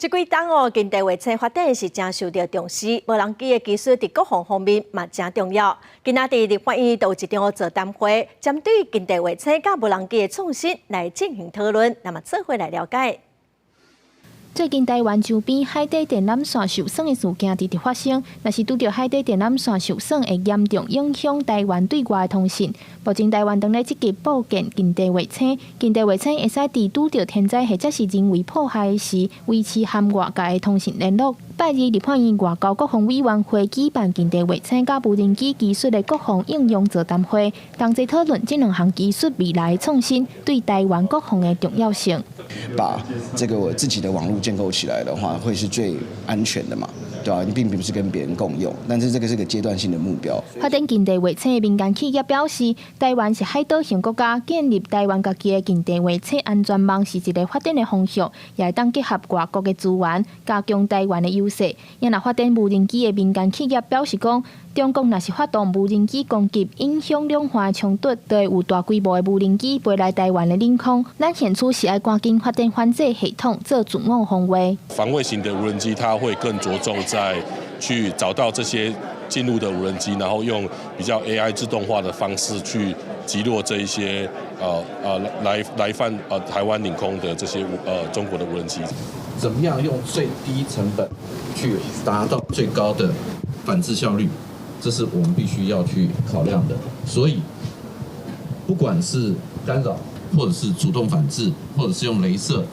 這幾冬哦，近地衛星發展是誠受著重視，無人機的技術佇國防方面嘛誠重要。今仔佇立法院都有一場座談會，針對近地衛星佮無人機的創新來進行討論，咱嘛做伙來了解。最近台灣周邊海底電纜線受損的事件直直發生，若是拄著海底電纜線受損，會嚴重影響台灣對外的通訊。目前台灣正咧積極布建近地衛星，近地衛星會使佇拄著天災或者是人為破壞時，維持和外界的通訊聯絡。拜二立法院外交國防委員會舉辦近地衛星佮無人機技術的國防應用座談會，同齊討論這兩項技術未來的創新對台灣國防的重要性。把這個我自己的網路建構起來的話，會是最安全的嘛？對吧？你並不是跟別人共用，但是這個是個階段性的目標。發展近地衛星的民間企業表示，台灣是海島型國家，建立台灣家己的近地衛星安全網是一個發展的方向，也會當結合外國的資源，加強台灣的優勢。也若發展無人機的民間企業表示講，中國若是發動無人機攻擊，影響兩岸的衝突，就會有大規模的無人機飛來台灣的領空。咱現此時愛趕緊發展反制系統，做自我防衛。防衛型的無人機，它會更着重在去找到這些進入的無人機，然後用比較 AI 自動化的方式去擊落這一些來犯台灣領空的這些中國的無人機。怎麼樣用最低成本去達到最高的反制效率？這是我們必須要去考量的。所以，不管是干擾，或者是主動反制，或者是用雷射，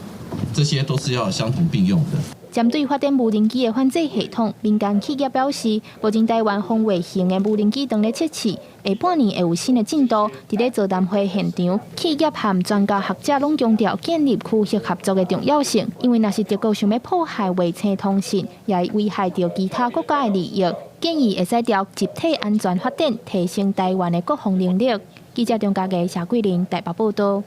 這些都是要相同並用的。針對發展無人機的反制系統，民間企業表示，目前台灣防衛型的無人機正咧測試，下半年會有新的進度。佇咧座談會現場，企業和專家學者攏強調建立區域合作的重要性，因為若是德國想欲破壞衛星通訊，也會危害著其他國家的利益。建議會使朝集體安全發展，提升台灣的國防能力。記者張家傑、謝桂玲台北報道。